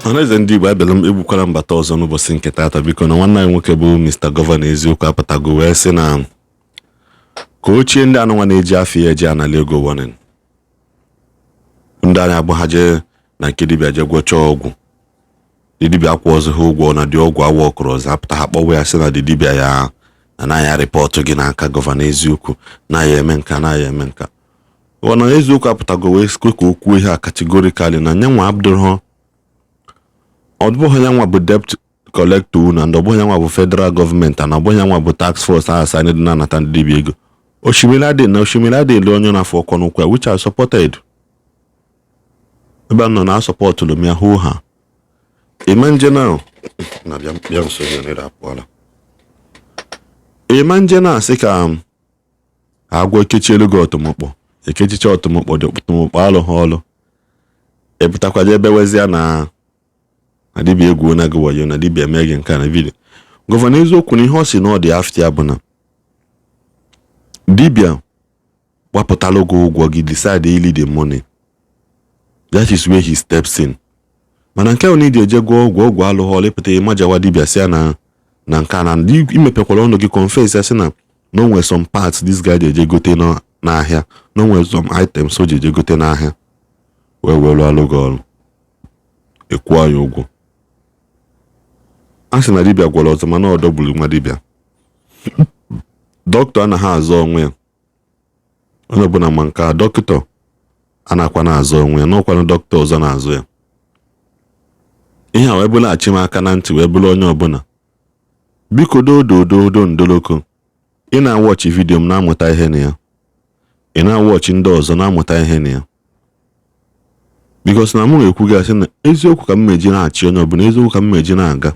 Ọhaneze ndị Igbo, abịala m egbukwara mbata ọzọ n'ụbọchị nke taata. Biko, na nwanne anyị nwoke bụ Mr. Governor Eziokwu apụtago wee sị na ka ochie ndị anụnwa na-eji afọ ya eji anala ego warning. Ndị anyị abụ ha jee na nke dibịa jee gwọchaa ọgwụ, dị dibịa akwụ ọzọ ha ụgwọ na dị ọgwụ awa ọkụrụ ọzọ, apụta ha kpọwa ya sị na dị dibịa ya na na ya report gị n'aka Governor Eziokwu, na ya eme nka, na ya eme nka. Governor Eziokwu apụtago wee kwe ka o kwuo ihe a categorically na nyanwa abụrụghọ, ọ bụghị nyanwa bụ debt collector unu, and ọ bụghị nyanwa bụ federal gọọmenti, and ọ bụghị nyanwa bụ task force ahụ anyị dị na-anata ndị dibịa ego. Osimiri adịghị na osimiri adịghị onye na-afọ ọkọ n'ụkwụ ya, which I supported. Ebe a nọ na asupportụrụ m ya hoo ha ịma nje na na bịa bịa nso gị na apụọla ịma nje na-asị ka agwọ ekechielu gị ọtụmụkpọ, ekechicha ọtụmụkpọ dị ọtụmụkpọ alụ ha ọlụ, epụtakwaje ebe wezie na na dibịa egwuo na gị wayo, na dibịa mee gị nke a na video. Governor Eziokwu na ihe ọ sị na ọ dị after ya bụ na dibịa gbapụtalụ gị ụgwọ gị, decide ili the money. That is where he steps in. Mana nke ahụ na iji eje gwọọ ọgwụ, ọgwụ alụghị ọlụ, ịpụta ịmajawa dibịa si ya na na nke a na imepekwara ọnụ gị confess ya sị na na o nwere some parts this guy ji eje gote n'ahịa, na o nwere some items o ji eje gote n'ahịa wee were alụ gị ọrụ, ekwuo ya ụgwọ. A sị na dibịa gwọrọ ọzọ, mana ọ dọgburu nwa dibịa. Dọkịta anaghị azọ onwe ya, onye ọbụla ma nke a. Dọkịta anakwa na-azọ onwe ya, n'ọkwanụ dọkịta ọzọ na-azụ ya. Ihe a wee bụrụ achị m aka na ntị, wee bụrụ onye ọbụla, biko, dodododo ndoloko. Ị na-awatchị video m, na-amụta ihe na ya. Ị na-awatchị ndị ọzọ, na-amụta ihe na ya, because na mụ ga-ekwu gị asị na eziokwu ka m meji na-achị onye ọbụla, eziokwu ka m meji na-aga.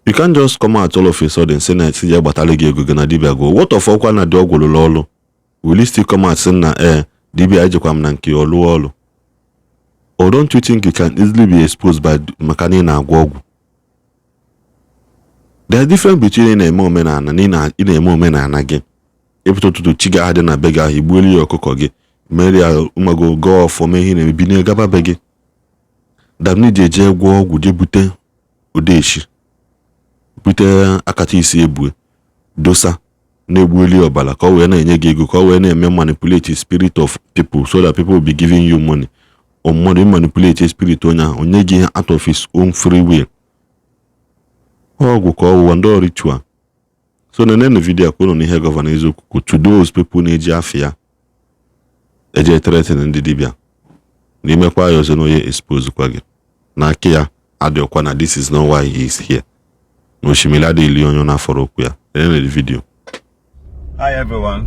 You can't just come out all of a sudden sị na si je gbatara gị ego gị na dibịa go. What of ọkwa na dị ọgwụ lụrụ ọlụ? Will you still come out sị na ee, dibịa ejekwa m na nke ọ lụọ ọlụ? Or don't you think you can easily be exposed by maka na ị na-agwọ ọgwụ? There is difference between ị na-eme omenala na ị na-eme omenala gị. Ịpụta ụtụtụ, chi gị ahụ dị na be gị ahụ, igbuelu ya ọkụkọ gị, mere ya mmago, gọọ ọfọ, mee ihe na-eme, binye gaba be gị, than iji eje gwọọ ọgwụ, jee bute odeshi, bute akata isi ebue, dosa na-egbueli ọbara ka ọ wee na-enye gị ego, ka ọ wee na-eme manipulate spirit of people so that people will be giving you money, or mmadụ manipulate spirit onye ahụ, onye gị ihe out of his own free will. Ọgwụ ka ọ wụwa ndị ritual. So nenenu video ka unu na ihe Governor Eziokwu kwu to those people na-eji afọ ya eje threaten ndị dibịa na imekwa ya ọzọ na onye expose kwa gị na aka ya adịọkwa na this is not why he is here, na osimiri adịghị onye ọ na-afọrọ okwu ya. Nenenu the video. Hi everyone.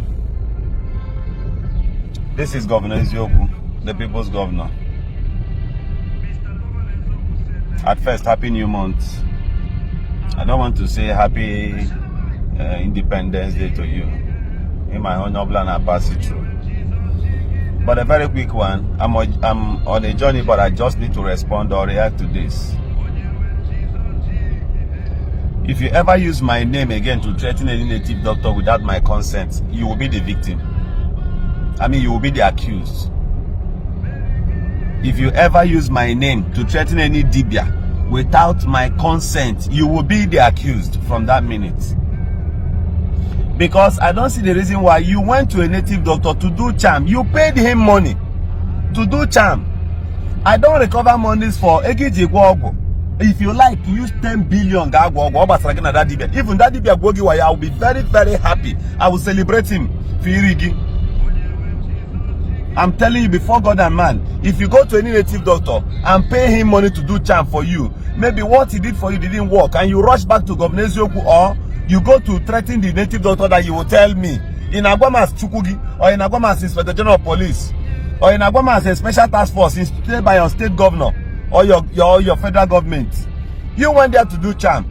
This is Governor Eziokwu, the people's governor. At first, happy new month. I don't want to say happy Independence Day to you. In my own plan, I pass it through. But a very quick one. I'm on a journey, but I just need to respond or react to this. If you ever use my name again to threaten any native doctor without my consent, you will be the victim. I mean, you will be the accused. If you ever use my name to threaten any dibia without my consent, you will be the accused from that minute. Because I don't see the reason why you went to a native doctor to do charm. You paid him money to do charm. I don't recover monies for ego iji gwọ ọgwụ. If you like, use 10 billion ga agwọ ọgwụ, ọ gbasara gị na that dibia. Even that dibia gwọ gị wayo, I will be very very happy. I will celebrate him for iri gị. I'm telling you before God and man, if you go to any native doctor and pay him money to do charm for you, maybe what he did for you didn't work, and you rush back to Governor Eziokwu, or you go to threaten the native doctor that you will tell me, in Agwamas Chukwugi, or in Agwamas Inspector General of Police, or in Agwamas a special task force instituted by your state governor or your federal government. You went there to do charm,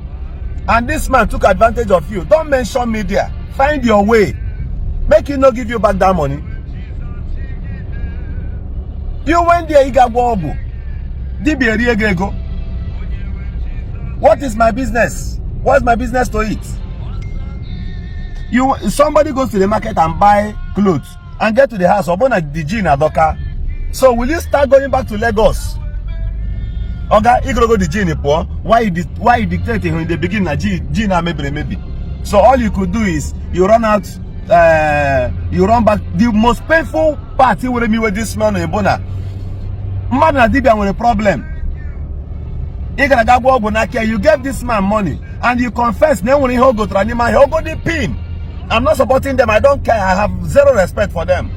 and this man took advantage of you. Don't mention media. Find your way. Make him not give you back that money. You went there, ị ga-agwọ ọgwụ. Dibịa erie gị ego. What is my business? What is my business to it? You somebody goes to the market and buy clothes and get to the house, ọ bụrụ na the jean adọka. So will you start going back to Lagos? Oga, igorogo the gin pụọ. Why you dictate in the beginning na gin a mebiri emebi? So all you could do is you run out, you run back. The most painful part were m iwe this man bụ na mmadụ na dibia nwere problem. Ị gara ga gwa ọgwụ n'aka, you gave this man money and you confess na enwere ihe o gotara n'ime ahịa, ogodi pin. I'm not supporting them. I don't care. I have zero respect for them,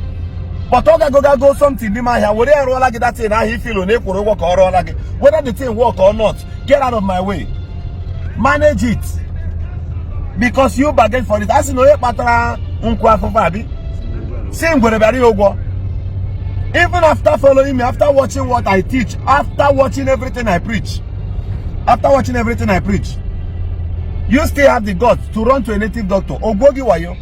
but ọ gago gago something n'ime ahịa were ya rụọla gị that thing ahụ ifilu na ịkwụrụ ụgwọ ka ọ rụọla gị. Whether the thing work or not, get out of my way. Manage it, because you bargain for it. A sị na onye kpatara nkwụ afụfụ abi si ngwere bịara ya ụgwọ. Even after following me, after watching what I teach, after watching everything I preach, after watching everything I preach, you still have the guts to run to a native doctor, ogwo gị wayo.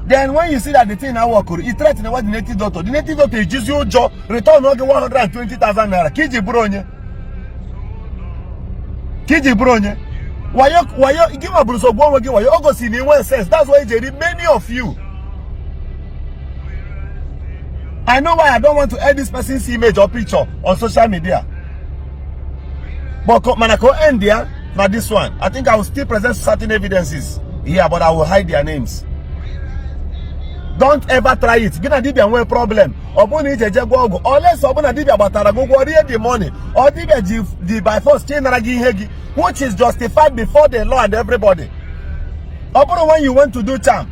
Then when you see that the thing now work, you threaten what the native doctor. The native doctor ejizi ụjọ return oge 120,000 naira ka iji bụrụ onye, ka iji bụrụ onye wayo. Wayo gị nwa bụrụ so gbuo onwe gị wayo. O gosiri na inwe sense. That's why ejeri many of you. I know why I don't want to add this person's image or picture on social media, but mana ka o end ya na this one, I think I will still present certain evidences here, but I will hide their names. Don't ever try it. Gị na dibia nwee problem, ọ bụrụ na ije je gwa ọgwụ, unless ọ bụ na dibia gbatara gị ụgwọ, rie the money, ọ dibia ji the by force chi nara gị ihe gị, which is justified before the law and everybody. Ọ bụrụ when you want to do charm,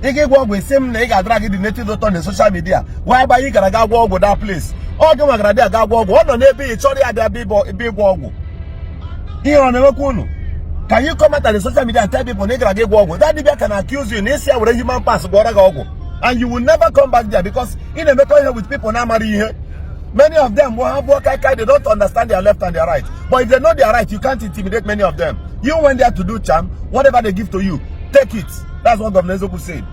ị ga ịgwọ ọgwụ, isi m na ị ga-adara gị the native doctor na social media, why by ị gara ga gwa ọgwụ that place? Ọ gị nwagara dị aga gwa ọgwụ, ọ nọ n'ebe ị chọrọ ya bịa bịa ịgwọ ọgwụ. Ihe ọ na-emekwa unu? Can you come out on the social media and tell people na ị gara ga ịgwọ ọgwụ? That dibia can accuse you na isi ya were human parts gwọrọ gị ọgwụ, and you will never come back there because ị na-emekọ ihe with people na-amara ihe. Many of them will have work kai, they don't understand their left and their right. But if they know their right, you can't intimidate many of them. You went there to do charm. Whatever they give to you, take it. That's what Governor Eziokwu said.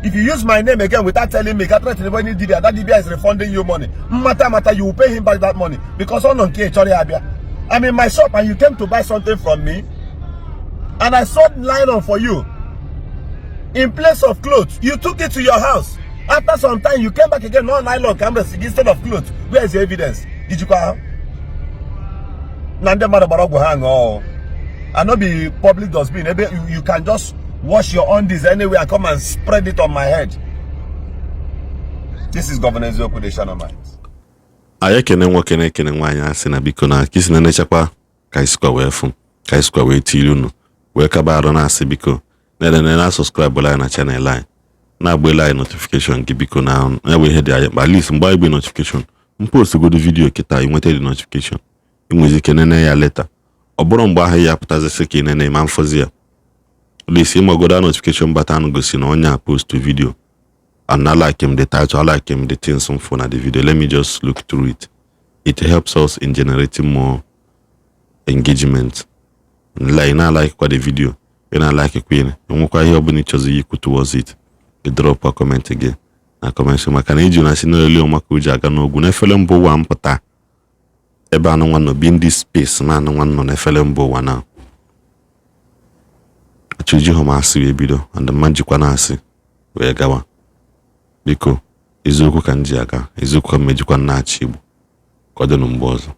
If you use my name again without telling me, threaten any dibia, that dibia is refunding you money. Mata mata, you will pay him back that money because ọ nọ nke chọrọ ya abịa. I'm in my shop and you came to buy something from me, and I sold nylon for you in place of clothes. You took it to your house. After some time, you came back again, no nylon canvas instead of clothes. Where is the evidence? Ijikwa ahụ na ndị mmadụ gbara ọgwụ ha ṅụọ. I no be public dustbin ebe you can just wash your undies anywhere and come and spread it on my head. This is Governor Eziokwu, the Shanamite. Anyị ekene nwoke na-ekene nwaanyị, asị na biko na ka isi na-enechakwa ka isikwa wee fụ ka isikwa wee tiri unu wee kaba arụ, na-asị biko na-edene na subscribe anyị na channel anyị, na-agba anyị notification gị. Biko, na ya bụ ihe dị anyị mkpa. At least mgbe anyị gbe notification m post godo video kịta, ị nweta dị notification, ị nwezi ike nene ya later. Ọ bụrụ mgbe ahụ ya apụtazị ka ị nene ma mfọzi ya, at least ịmagodo notification button gosi na onye a post video and I like him the title, I like him the things on phone at the video. Let me just look through it. It helps us in generating more engagement. Like na like kwa the video, ị na like kwa enwekwa ihe ọbụla ịchọzi ikwu towards it, ị drop a comment gị na comment, maka na iji na si n'elu maka o ji aga n'ogwu n'efere mba ụwa mpụta ebe anụ nwa nọ bi ndị space na anụ nwa nọ n'efere mba ụwa na achọji hụ m asị wee bido and mma njikwa na-asị wee gawa. Biko, eziokwu ka m ji aga, eziokwu ka m mejikwa nna achị Igbo. Ka ọ dịnụ mgbe ọzọ.